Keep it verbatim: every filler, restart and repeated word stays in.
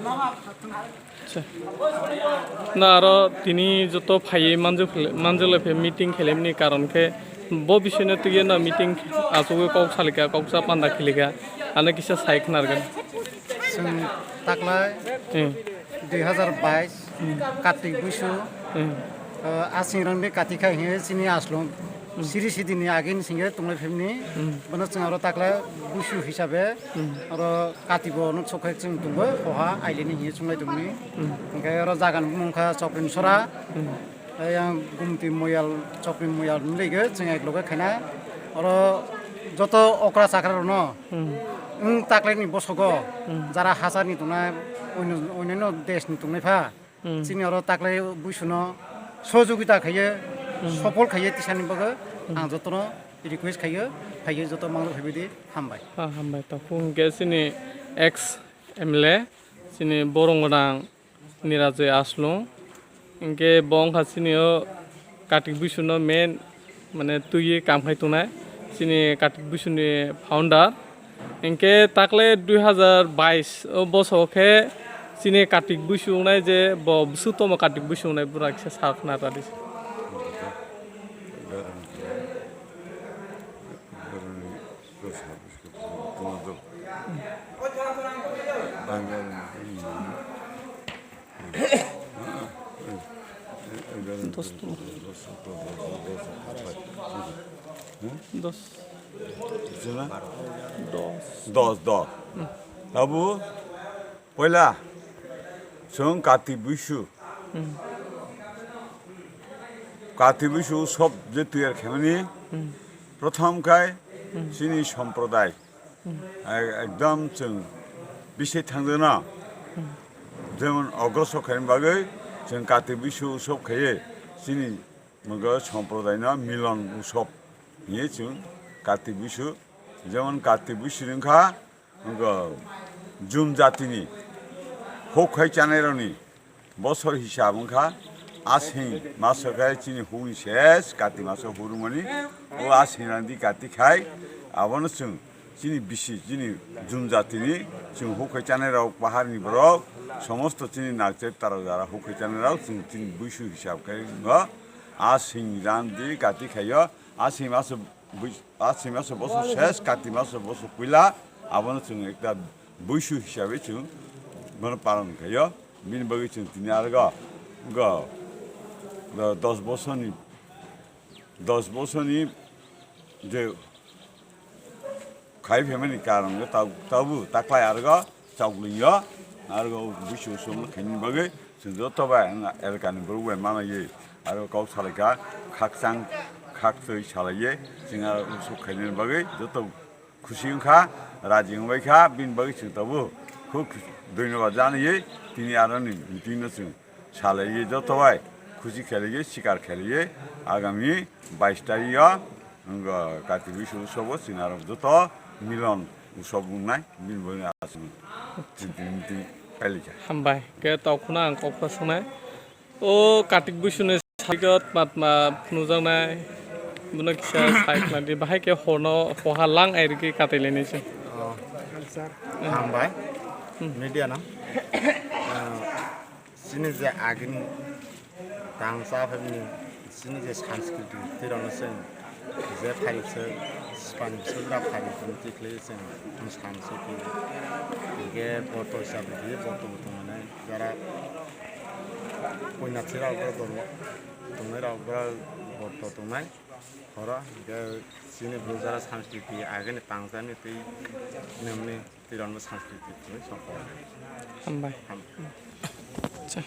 Acha. Na aro tini joto phaiwi manjak-, manjaklai phai meeting khaimani karon khe bo bisingno twiwi no meeting achugwi kok salikha, kok cha panda khilikha, ano kisa sai khnarwgwna. Chwng taklai Hmm. dui hazar bais Hmm. Kartik buisu, Hmm. uh, asing rang de kati khai hinwi chini aslong Hmm. siri sidini agini singye tonglai phimni Hmm. bono chwng aro taklai buisu hisabe Hmm. aro kati bo nuk sokhai chwng tongbo hoha ailini hinwi chunglai tongni Hmm. hwnkhe aro jagani bumung kha Chokrin Sora. Hmm. Ayang Gumti Moyal, Chokri Moyal ni loge chwng ek loge khainai. Oro joto okra chakra rokno Hmm. wng taklaini bosogo Hmm. jara hachani tongnai, onyo, onyono desh ni tongnai pha. Hmm. Chini oro taklai buisuno sohojogita khaiye, Hmm. sopol khaiye tisani bagwi Hmm. ang jotono request khaiyo, phaiyo joto mangno phaibaidi hambai. Ah, hambai to. Hwnkhe chini ex M L A, chini borong gwnang Nirajoi Aslung. Hinkhe bo wngkha chini o Kartik Buisuno main, mane, twiwi kam khai tongnai. Chini Kartik Buisuni founder. Hinkhe takle dui hazar bais o bosor khe chini Kartik Buisu wngnai je bo bwswk tongmo Kartik Buisu wngnai bwrang kisa sa khna radi. Dos tongma. Dos. Dos. Dos, dos. Abo poila chwng Kartik Buisu. Kartik Buisu sob je tiyar khaimani prothom khai chini somprodai. Ek-, ekdom chwng bisi thangjakno. Jemon August khaini bagwi chwng Kartik Buisu Utsob khaiwi chini mwgo somprodaino Milon Utsob hinwi chwng Kartik Buisu, jemon Kartik Buisu wngkha, wngkha Jum jatini huk khai chanairokni bosor hisab wngkha, asing maso khai chini hukni ses Kati maso hurumani, o asing rangdi Kati khai, abono chwng chini bisi, chini Jum jatini, chwng huk khai chanai rok, paharni borok, somosto chini nakchai tarok jara huk khai chanai rok, chwng chini buisu hisab khai wngkha, asing rangdi Kati khaio, asing maso bui-, asing maso bosor ses, Kati maso bosor puila, abono chwng ekta buisu hisabe chwng bono paron khaio. Bini bagwi chwng tini argo go, go dos bosorni, dos bosorni je khai phaimani karon go tab-, tabu taklai argo chokling yo argo buisu som khaini bagwi chwng joto bai elkani borok bai manwi argo kok salaikha, khakchang khaktwi salaiye chwng argo sok khaini bagwi joto khusi wngkha, raji wngbaikha, bini bagwi chwng tabuk khub dhonyobad janaiwi tini aroni meeting no chwng salaiwi joto bai khusi khelaiwi sikar khelaiwi agami bais tarikh o wngkha Kati Buisu Utsob o chwng arok joto Milon Utsob wngnai bini bagwi aswk chwng tini meeting pailaikha. Hambai, khe tokphano ang kok swknai. O Kartik Buisuni saigot matma phunukjaknai, bono kisa sai khna di, bahai khe horno hoha lang ai rwgwi katai lainai se. Oh, hambai, media no. Ah, chini je agini tang cha phaimani, chini je sanskriti twi rokno chwng je phairok se swpani bwswk rak phairok tong twi khlai chwng bwskango se twi. Hinkhe boto hisabe khe boto bo tongnai jara puina thwi rok borok tongnai rok borok boto tongnai. Horo hinkhe chini bwrwi jara sanskriti agini tang cha ni twi nwngni twi rokno sanskriti twi songkha. Hambai. Ham. Acha.